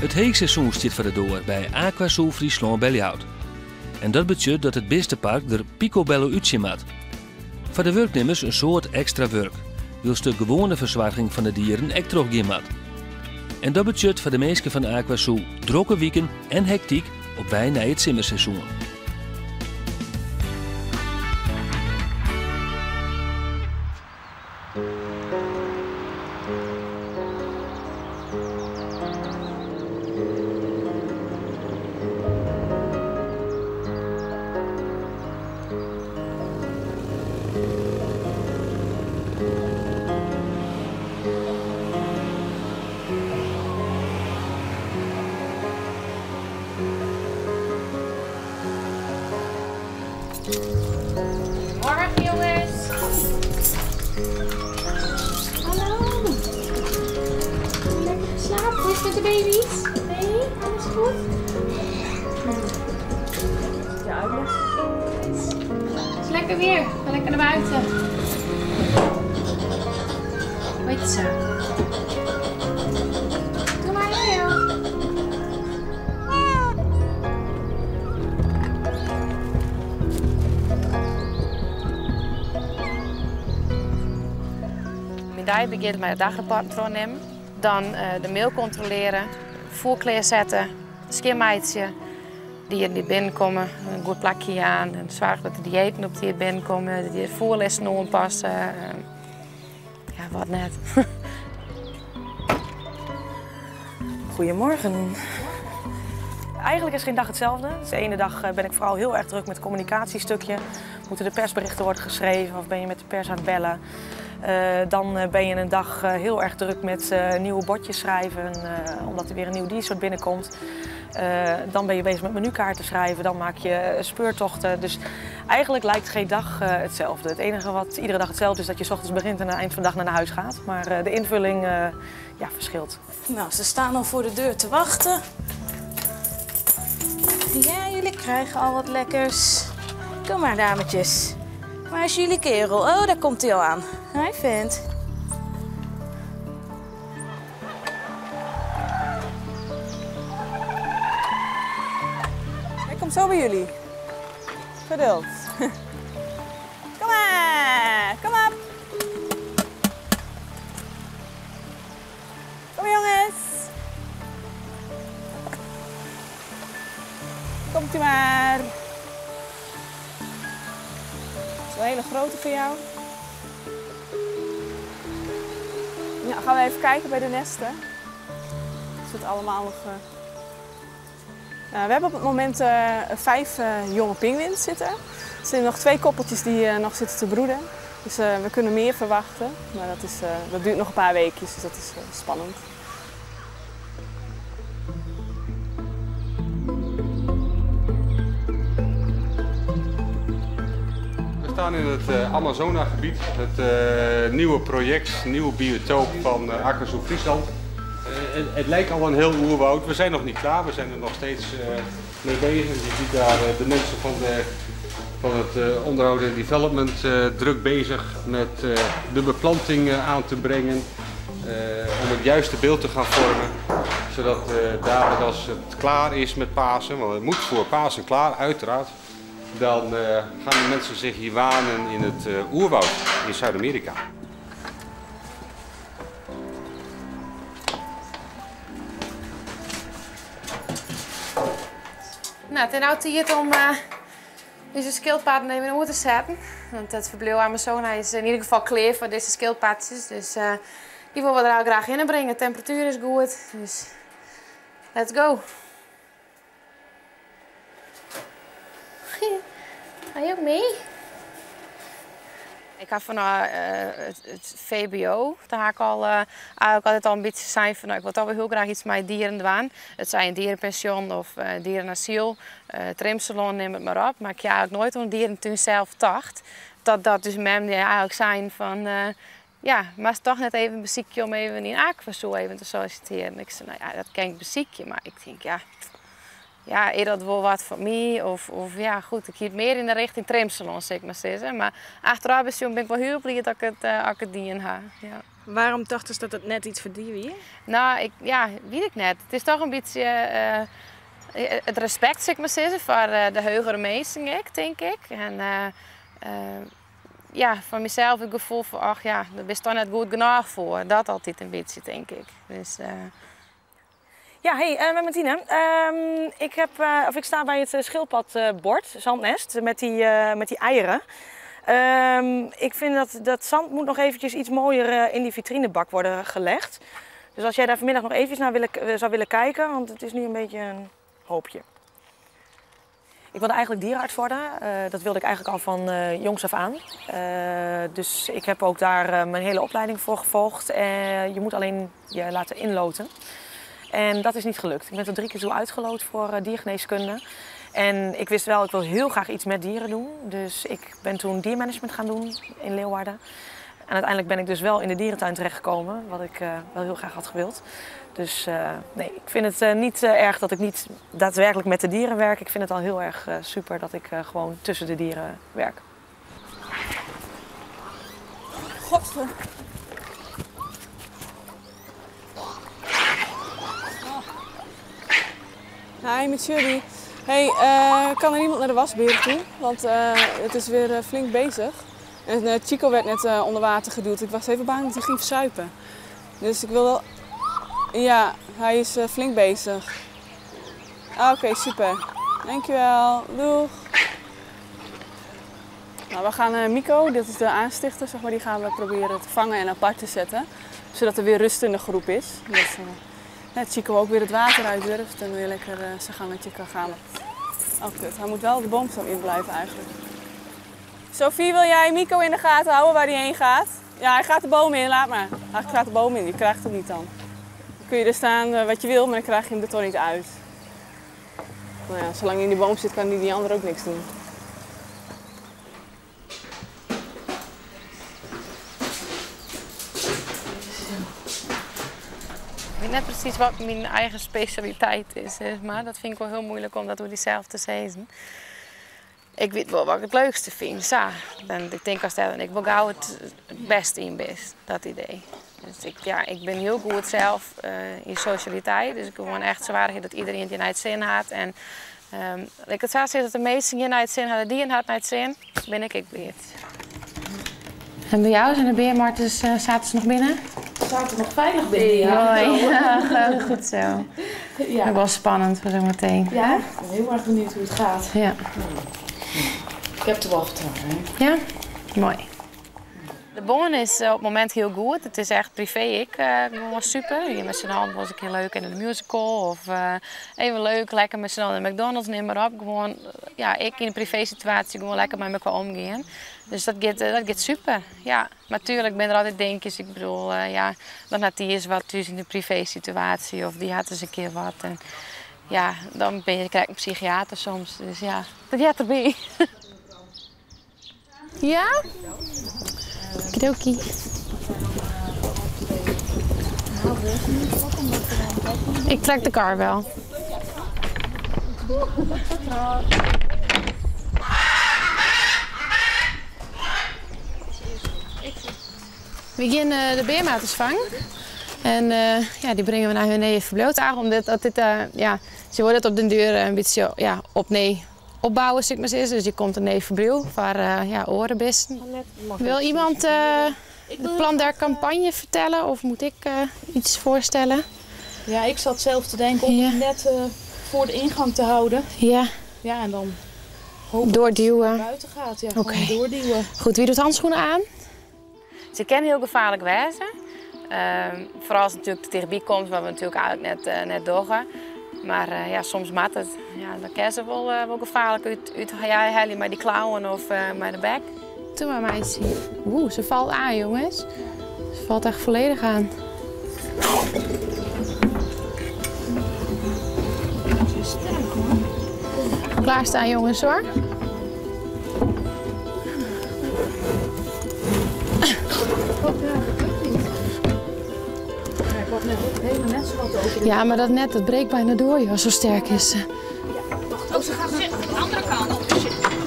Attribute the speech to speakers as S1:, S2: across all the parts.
S1: It heechseizoen stiet foar de doar by AquaZoo Fryslân by Ljouwert. En dat betsjut dat it bistepark der picobello útsjen moat. Foar de wurknimmers in soad ekstra wurk, wylst de gewoane fersoarging fan de dieren ek trochgean moat. En dat betsjut foar de minsken fan AquaZoo drokke wiken en hektyk op wei nei it simmerseizoen.
S2: Goedemorgen jongens. Hallo. Lekker geslapen? Hoe is het met de baby's? Nee, alles goed? Ja, Het is lekker weer. Ga lekker naar buiten. Goed zo. Doe maar heel.
S3: Myn dei begjint mei it dagrapport trochnimmen, dan de mail kontrolearje, foer klearsette, skjinmeitsje, dieren dy't binnenkomme in goed plakje jaan en soargje dat de diëten op tiid binnenkomme, de foerlisten oanpasse, ja wat net.
S4: Goedemorgen. Eigenlijk is geen dag hetzelfde. Dus de ene dag ben ik vooral heel erg druk met het communicatiestukje. Moeten de persberichten worden geschreven of ben je met de pers aan het bellen. Dan ben je een dag heel erg druk met nieuwe bordjes schrijven, omdat er weer een nieuw diersoort binnenkomt. Dan ben je bezig met menukaarten schrijven, dan maak je speurtochten. Dus eigenlijk lijkt geen dag hetzelfde. Het enige wat iedere dag hetzelfde is, dat je 's ochtends begint en aan het eind van de dag naar huis gaat. Maar de invulling verschilt.
S5: Ze staan al voor de deur te wachten. Ja, jullie krijgen al wat lekkers. Kom maar, dametjes. Waar is jullie kerel? Oh, daar komt hij al aan. Hi, vent.
S6: Hij komt zo bij jullie. Geduld. Kom maar, kom op. Kom jongens. Komt u maar. Dat is wel een hele grote voor jou. Gaan we even kijken bij de nesten. Is het allemaal nog we hebben op het moment 5 jonge pinguïns zitten. Er zijn nog 2 koppeltjes die nog zitten te broeden. Dus we kunnen meer verwachten. Maar dat duurt nog een paar weekjes, dus dat is spannend.
S7: We staan in het Amazona-gebied, het nieuwe project, nieuwe biotoop van AquaZoo Friesland. Het lijkt al een heel oerwoud. We zijn nog niet klaar, we zijn er nog steeds mee bezig. Je ziet daar de mensen van het onderhoud en development druk bezig met de beplanting aan te brengen. Om het juiste beeld te gaan vormen, zodat dadelijk als het klaar is met Pasen, want het moet voor Pasen klaar uiteraard, dan gaan de mensen zich hier wanen in het oerwoud in Zuid-Amerika.
S3: Het is nou tijd om deze schildpadden even om te zetten. Want het verblijf Amazona is in ieder geval klaar voor deze schildpadjes. Dus die willen we er al graag in brengen. De temperatuur is goed, dus let's go. Ga je ook mee? Ik had van het VBO, daar had ik al eigenlijk altijd al een beetje zijn van, ik wil toch wel heel graag iets met dieren doen. Het zijn een dierenpension of dierenasiel, trimsalon, neem het maar op. Maar ik heb eigenlijk nooit om dierentuin zelf dacht. Dat dat dus mem die eigenlijk zijn van, ja, maar het is toch net even een beziekje om even in AquaZoo even te solliciteren. Ik zei, dat ken ik beziekje, maar ik denk, ja, Ja, is dat wol wat foar my? Of, of ja, goed, ik hie it mear yn de richting trimsalon, sil ik mar sizze. Mar achterôf besjoen bin ik wol hiel bliid dat ik it, dat ik it dien ha. Ja.
S5: Wêrom tochtest dat it net yts foar dy wie?
S3: No, ik, ja, wit ik net. It is toch in bytsje it respekt, sil ik mar sizze, foar de hegere minsken ek, tink ik. En ja, foar mysels it gefoel fan, ach ja, dêr bist toch net goed genôch foar. Dat altyd in bytsje, tink ik. Dus,
S4: Ja, hey, met Martine. Ik, heb, of ik sta bij het schildpadbord, zandnest, met die eieren. Ik vind dat dat zand moet nog eventjes iets mooier in die vitrinebak worden gelegd. Dus als jij daar vanmiddag nog eventjes naar zou willen kijken, want het is nu een beetje een hoopje. Ik wilde eigenlijk dierenarts worden. Dat wilde ik eigenlijk al van jongs af aan. Dus ik heb ook daar mijn hele opleiding voor gevolgd. Je moet alleen je laten inloten. En dat is niet gelukt. Ik ben tot 3 keer toe uitgeloot voor diergeneeskunde. En ik wist wel, ik wil heel graag iets met dieren doen. Dus ik ben toen diermanagement gaan doen in Leeuwarden. En uiteindelijk ben ik dus wel in de dierentuin terechtgekomen, wat ik wel heel graag had gewild. Dus nee, ik vind het niet erg dat ik niet daadwerkelijk met de dieren werk. Ik vind het al heel erg super dat ik gewoon tussen de dieren werk.
S6: Godver. Hi, met Shirley. Hey, kan er iemand naar de wasberen toe? Want het is weer flink bezig. En Chico werd net onder water geduwd. Ik was even bang dat hij ging verzuipen. Dus ik wil wel... Ja, hij is flink bezig. Ah, oké, super. Dankjewel. Doeg. Nou, we gaan Mico, dit is de aanstichter, zeg maar, die gaan we proberen te vangen en apart te zetten. Zodat er weer rust in de groep is. Dat Chico ook weer het water uit durft en weer lekker zijn gangetje kan gaan. Oh kut, hij moet wel de boomstam in blijven eigenlijk. Sophie, wil jij Mico in de gaten houden waar hij heen gaat? Ja, hij gaat de boom in, laat maar. Hij gaat de boom in, je krijgt hem niet dan. Dan kun je er staan wat je wil, maar dan krijg je hem er toch niet uit. Nou ja, zolang hij in die boom zit, kan die ander ook niks doen.
S3: Ik weet net precies wat mijn eigen specialiteit is, zeg maar. Dat vind ik wel heel moeilijk om dat door diezelf te zeggen. Ik weet wel wat ik het leukste vind. Zo. En ik denk als dat ik wel gauw het beste in ben, dat idee. Dus ik ben heel goed zelf in socialiteit. Dus ik wil gewoon echt zwaar dat iedereen die naar het zin had. En ik het zou zeggen dat de meesten hier naar het zin hadden, die had naar het zin, ben ik weer. En bij jou zijn de beermartens, zaten ze nog binnen?
S5: Ze zaten nog veilig binnen, ja.
S3: Mooi. Ja, goed zo.
S5: Ja.
S3: Dat was spannend voor zometeen.
S5: Ja, ik ben heel erg benieuwd hoe het gaat.
S3: Ja.
S5: Ik heb er wel vertrouwen in.
S3: Ja? Mooi. De bon is op het moment heel goed. Het is echt privé. Ik was super. Hier met z'n allen was ik heel leuk in de musical. Of even leuk, lekker met z'n allen in de McDonald's, neem maar op. Gewoon, ja, ik in de privé situatie gewoon lekker met elkaar omgaan. Dus dat gaat super. Ja. Maar natuurlijk ben er altijd denkjes. Ik bedoel, ja, dan had die eens wat dus in de privé situatie. Of die had eens een keer wat. En, ja, dan ben je, krijg ik een psychiater soms. Dus ja, dat gaat erbij. Ja? Okidoki. Ik trek de kar wel. We gaan de beermaters vangen. En die brengen we naar hun eigen verblijf. Omdat dat dit, ja, ze worden het op den duur een beetje, ja, opnieuw opbouwen, zeg maar eens. Dus je komt een nieuw verblijf voor orenbesten. Wil iemand het plan der campagne vertellen of moet ik iets voorstellen?
S5: Ja, ik zat zelf te denken om het net voor de ingang te houden.
S3: Ja.
S5: Ja, en dan hopen
S3: Doorduwen.
S5: dat het naar buiten gaat. Ja, gewoon doorduwen.
S3: Goed, wie doet handschoenen aan? Ze kan heel gevaarlijk wezen. Vooral als het natuurlijk te dichtbij komt, wat we natuurlijk eigenlijk net doorgaan. Maar soms mat het. Ja, dan kan ze wel gevaarlijk uit, ja, hellen met die klauwen of met de bek. Doe maar, meisje. Oeh, ze valt aan, jongens. Ze valt echt volledig aan.
S5: Ze is sterk, hoor.
S3: Klaarstaan, jongens, hoor.
S5: Ik had net het hele net zo wat open.
S3: Ja, maar dat net, dat breekt bijna door, joh, zo sterk is ze.
S5: Oh, ze gaat de andere kant op.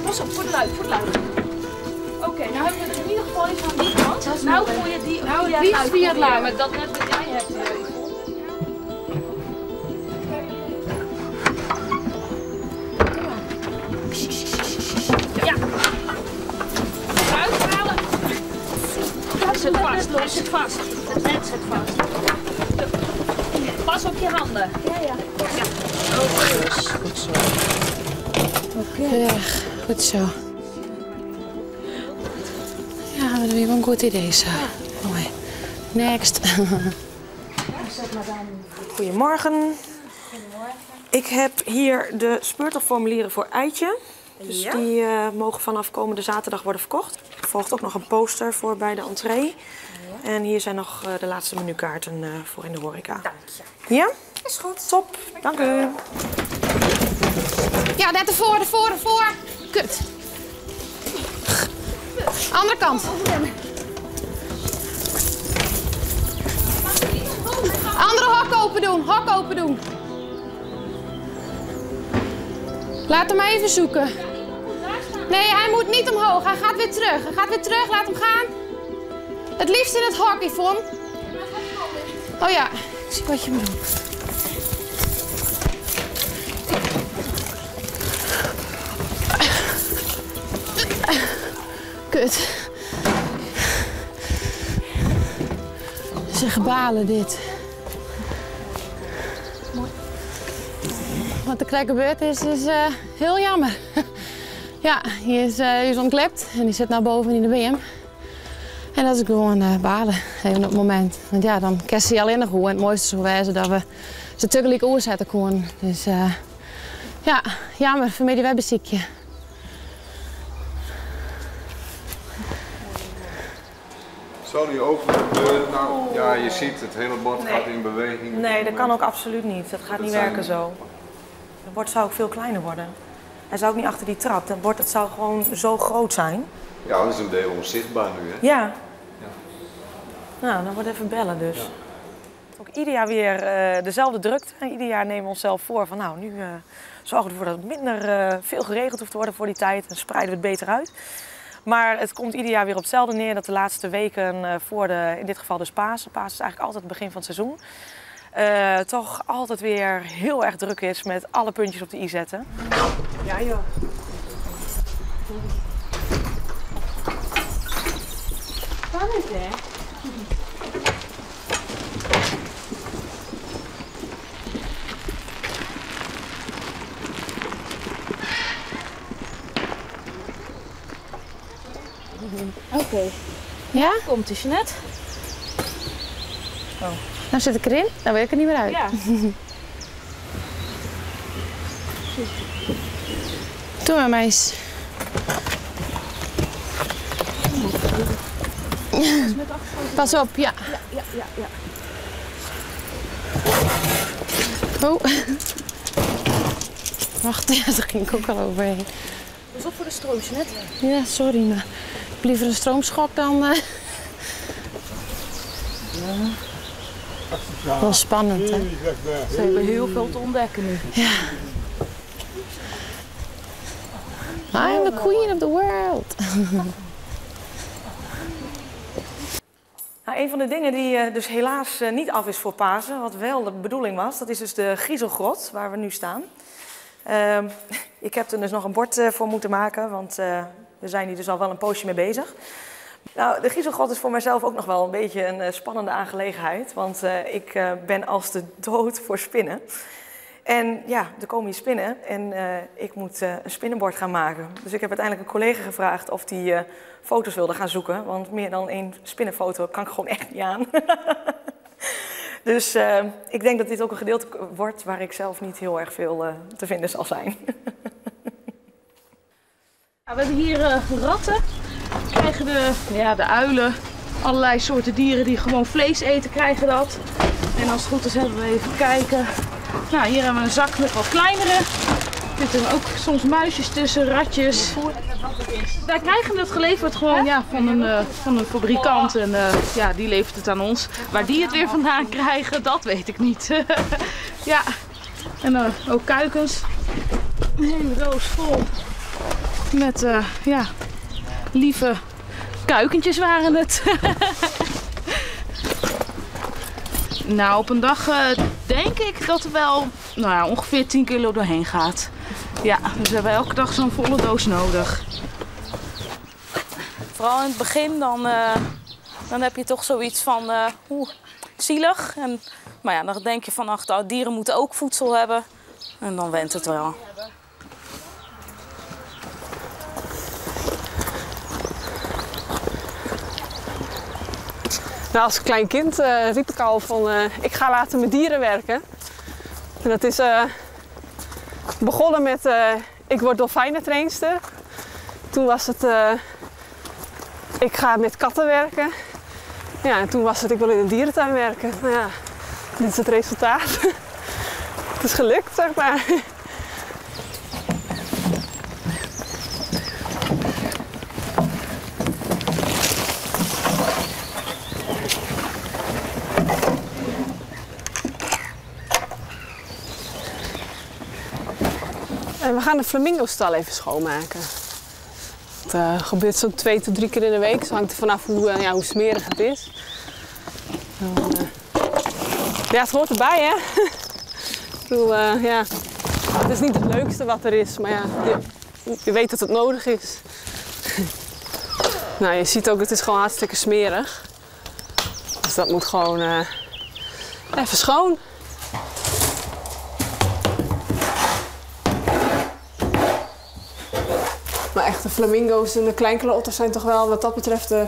S5: Pas op, voor de luik, voor de luik. Oké, nou hebben we er in ieder geval iets aan die kant. Nou gooi je die
S2: Nou,
S5: via
S2: het liefst
S5: het luik.
S2: via het luik.
S5: Maar dat net wat jij hebt. Ja. Eruit halen. Het zit vast, het zit vast. Het net zit vast. Pas op je handen. Ja, ja.
S3: Goed zo. Ja, goed zo. Ja, dat is wel een goed idee zo. Mooi. Next.
S4: Goedemorgen. Ik heb hier de speurtochtformulieren voor Eitje. Dus die mogen vanaf komende zaterdag worden verkocht. Er volgt ook nog een poster voor bij de entree. En hier zijn nog de laatste menukaarten voor in de horeca.
S5: Dank je.
S4: Ja?
S5: Is goed.
S4: Top, dank u.
S3: Ja, net ervoor, ervoor, ervoor. Kut. Andere kant. Andere hok open doen, hok open doen. Laat hem even zoeken. Nee, hij moet niet omhoog. Hij gaat weer terug. Hij gaat weer terug, laat hem gaan. Het liefst in het hok, Yvonne. Oh ja, ik zie wat je bedoelt. Kut. Zeg balen dit. Wat er krek gebeurd is, is heel jammer. Ja, hij is ontklept en die zit nou boven in de BM. En dat is gewoon balen, even op het moment. Want ja, dan kerst hij alleen nog goed. En het mooiste zou wezen dat we ze tegelijk oorzetten konden. Dus ja, jammer, vanmiddag webbeziekje.
S8: Zal die open de deur? Nou, ja, je ziet het hele bord
S4: Nee.
S8: gaat in beweging.
S4: Nee, dat kan ook absoluut niet. Dat gaat
S8: Dat
S4: niet
S8: zijn
S4: werken zo. Het bord zou ook veel kleiner worden. Hij zou ook niet achter die trap. Dat bord dat zou gewoon zo groot zijn.
S8: Ja, dat is een deel onzichtbaar nu, hè?
S4: Ja. Nou, dan wordt even bellen dus.
S8: Ja.
S4: Ook ieder jaar weer dezelfde drukte. En ieder jaar nemen we onszelf voor van nou, nu zorgen we ervoor dat het minder veel geregeld hoeft te worden voor die tijd. En spreiden we het beter uit. Maar het komt ieder jaar weer op hetzelfde neer dat de laatste weken voor de, in dit geval dus Pasen. Pasen is eigenlijk altijd het begin van het seizoen. Toch altijd weer heel erg druk is met alle puntjes op de i zetten.
S6: Ja joh.
S2: Spannend hè?
S5: Oké.
S3: Ja?
S5: Komt ie, Jeanette.
S3: Oh. Nou zit ik erin, dan wil ik er niet meer uit.
S5: Ja.
S3: Doe maar, meis. Pas op, ja.
S5: Ja, ja, ja, ja.
S3: Oh. Wacht, ja, daar ging ik ook al overheen.
S5: Pas op voor de stroom, Jeanette.
S3: Ja, sorry, maar ik heb liever een stroomschok dan... Ja. Wel spannend, hè?
S5: Ze hebben heel veel te ontdekken nu.
S3: Ja. I'm the queen of the world.
S4: Nou, een van de dingen die dus helaas niet af is voor Pasen, wat wel de bedoeling was, dat is dus de Griezelgrot waar we nu staan. Ik heb er dus nog een bord voor moeten maken, want we zijn hier dus al wel een poosje mee bezig. Nou, de Griezelgrot is voor mijzelf ook nog wel een beetje een spannende aangelegenheid, want ik ben als de dood voor spinnen. En ja, er komen hier spinnen en ik moet een spinnenbord gaan maken. Dus ik heb uiteindelijk een collega gevraagd of die foto's wilde gaan zoeken. Want meer dan 1 spinnenfoto kan ik gewoon echt niet aan. Dus ik denk dat dit ook een gedeelte wordt waar ik zelf niet heel erg veel te vinden zal zijn.
S5: Nou, we hebben hier ratten. We krijgen de uilen. Allerlei soorten dieren die gewoon vlees eten krijgen dat. En als het goed is hebben we even kijken. Nou, hier hebben we een zak met wat kleinere. Er zitten ook soms muisjes tussen, ratjes. Wij krijgen het geleverd gewoon, ja, van een fabrikant en ja, die levert het aan ons. Waar die het weer vandaan krijgen, dat weet ik niet. Ja, en ook kuikens. Een hele doos vol met ja, lieve kuikentjes waren het. Nou, op een dag denk ik dat er wel, nou ja, ongeveer 10 kilo doorheen gaat. Ja, dus we hebben elke dag zo'n volle doos nodig.
S4: Vooral in het begin dan heb je toch zoiets van oeh, zielig. Maar ja, dan denk je van, ach, de dieren moeten ook voedsel hebben. En dan went het wel.
S6: Nou, als klein kind riep ik al van ik ga later met dieren werken. En dat is begonnen met ik word dolfijnentrainster. Toen was het ik ga met katten werken. Ja, en toen was het ik wil in een dierentuin werken. Nou ja, dit is het resultaat. Het is gelukt, zeg maar. En we gaan de flamingo-stal even schoonmaken. Het gebeurt zo'n 2 tot 3 keer in de week. Het hangt er vanaf hoe smerig het is. Ja, het hoort erbij, hè? Ik bedoel, ja, het is niet het leukste wat er is, maar ja, je weet dat het nodig is. Nou, je ziet ook, het is gewoon hartstikke smerig. Dus dat moet gewoon even schoon. Maar echt, de flamingo's en de kleinkelerotters zijn toch wel wat dat betreft de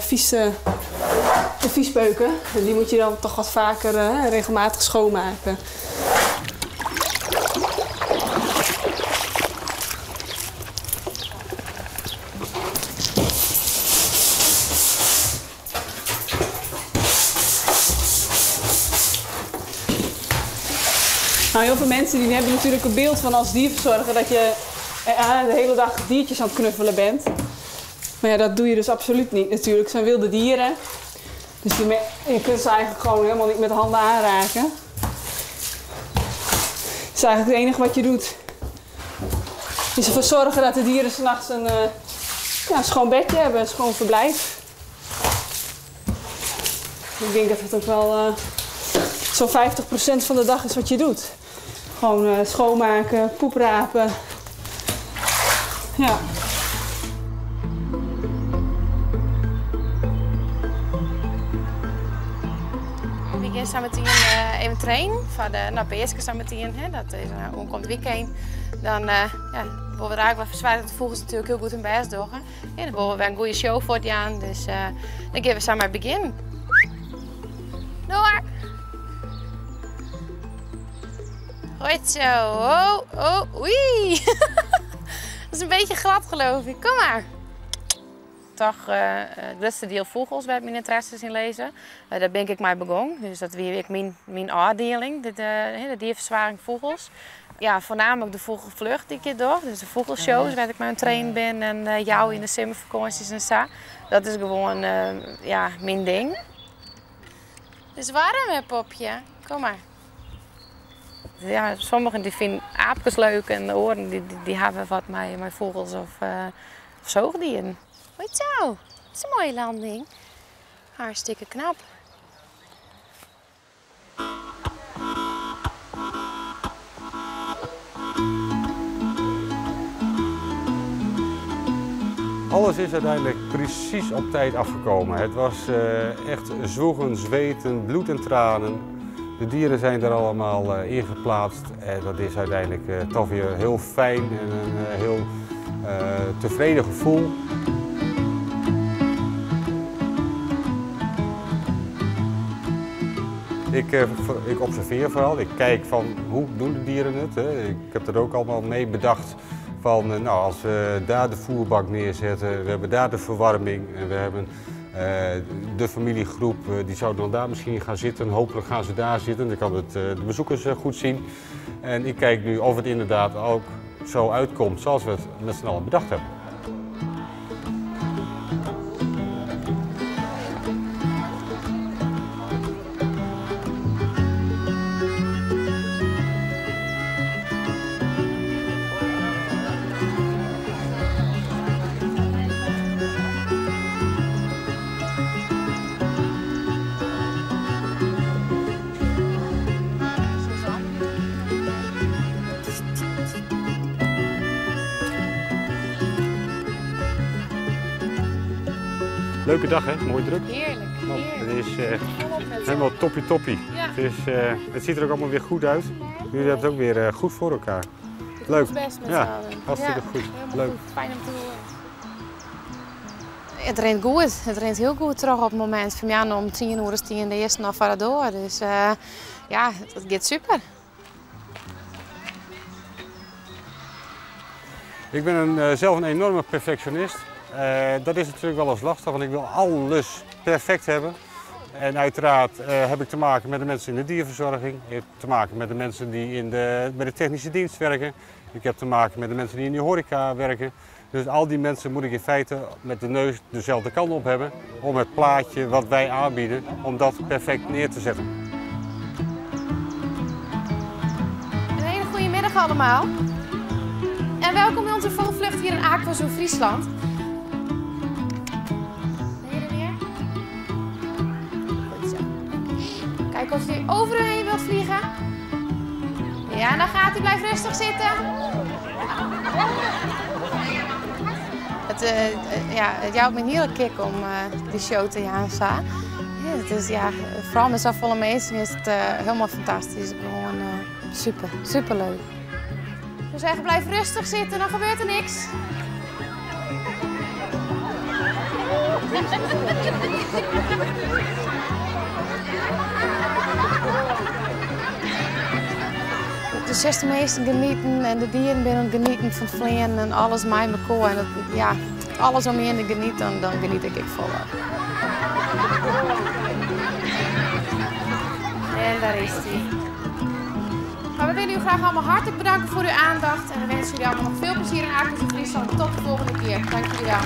S6: viespeuken. En die moet je dan toch wat vaker regelmatig schoonmaken. Nou, heel veel mensen die hebben natuurlijk een beeld van als dierverzorger dat je de hele dag diertjes aan het knuffelen bent. Maar ja, dat doe je dus absoluut niet natuurlijk. Het zijn wilde dieren. Dus je kunt ze eigenlijk gewoon helemaal niet met de handen aanraken. Het is eigenlijk het enige wat je doet. Is ervoor zorgen dat de dieren 's nachts een ja, schoon bedje hebben, een schoon verblijf. Ik denk dat het ook wel zo'n 50% van de dag is wat je doet. Gewoon schoonmaken, poep rapen. Ja.
S3: We gaan samen meteen even trainen voor de Peeske samen meteen, hè, dat is een onkomt weekend. Dan ja, worden we eigenlijk wel verzwaard dat de vogels natuurlijk heel goed hun best doen. Ja, dan willen we een goede show voor het jaar, dus dan gaan we samen beginnen. Door! Goed zo, oh, oh, oei! Dat is een beetje glad, geloof ik. Kom maar. Toch het grootste deel vogels waar mijn interesses in lezen. Daar ben ik mee begonnen. Dus dat weer ik mijn afdeling, de dierverzwaring vogels. Ja, voornamelijk de vogelvlucht die ik hier doe. Dus de vogelshows waar ik mee aan het trainen ben en jou in de zomervakanties en zo. Dat is gewoon ja, mijn ding. Het is warm, hè, popje? Kom maar. Ja, sommigen die vinden aapjes leuk en de oren die hebben wat met vogels of zoogdieren. Goed zo, dat is een mooie landing. Hartstikke knap.
S7: Alles is uiteindelijk precies op tijd afgekomen. Het was echt zwoegen, zweten, bloed en tranen. De dieren zijn er allemaal ingeplaatst en dat is uiteindelijk toch weer heel fijn en een heel tevreden gevoel. Ik observeer vooral, ik kijk van hoe doen de dieren het. Hè? Ik heb dat ook allemaal mee bedacht van nou, als we daar de voerbak neerzetten, we hebben daar de verwarming en we hebben de familiegroep, die zou dan daar misschien gaan zitten. Hopelijk gaan ze daar zitten, dan kan het de bezoekers goed zien. En ik kijk nu of het inderdaad ook zo uitkomt zoals we het met z'n allen bedacht hebben. Leuke dag hè, mooi druk.
S2: Heerlijk.
S7: Man,
S2: heerlijk.
S7: het is eh,
S2: Volop met
S7: helemaal toppie toppie.
S2: Ja.
S7: Het, is, eh, het ziet er ook allemaal weer goed uit. Jullie hebben het ook weer eh, goed voor elkaar. Leuk.
S2: Ons best met
S7: Ja,
S2: z'n allen.
S7: hartstikke
S2: Ja,
S7: goed.
S2: helemaal
S7: Leuk.
S2: goed. Fijn om te horen.
S3: Het rint goed. Het rint heel goed terug op het moment. Van ja, om 10 uur is 10 de eerste nog voor door. Dus eh, ja, het gaat super.
S7: Ik ben een, eh, zelf een enorme perfectionist. Eh, dat is natuurlijk wel eens lastig, want ik wil alles perfect hebben. En uiteraard eh, heb ik te maken met de mensen in de dierverzorging. Ik heb te maken met de mensen die in de, bij de technische dienst werken. Ik heb te maken met de mensen die in de horeca werken. Dus al die mensen moet ik in feite met de neus dezelfde kant op hebben om het plaatje wat wij aanbieden, om dat perfect neer te zetten.
S3: Een hele goede middag allemaal. En welkom bij onze vogelvlucht hier in AquaZoo Friesland. Ben je er weer? Goed zo. Kijk of je over u heen wilt vliegen. Ja, en dan gaat hij. Blijf rustig zitten. Het, eh, eh, ja, het jouwt me een hele kick om eh, die show te gaan. Sa. Ja, het is, ja, vooral met zo'n volle mensen is het eh, helemaal fantastisch. Gewoon eh, super, super leuk. We zeggen blijf rustig zitten, dan gebeurt er niks. De zesde meesten genieten en de dieren binnen genieten van het vliegen en alles mij me koor. En dat, ja, alles om je heen te genieten, dan geniet ik volop. En daar is hij. Maar we willen u graag allemaal hartelijk bedanken voor uw aandacht. En we wensen jullie allemaal nog veel plezier in AquaZoo Friesland. Tot de volgende keer. Dank jullie wel.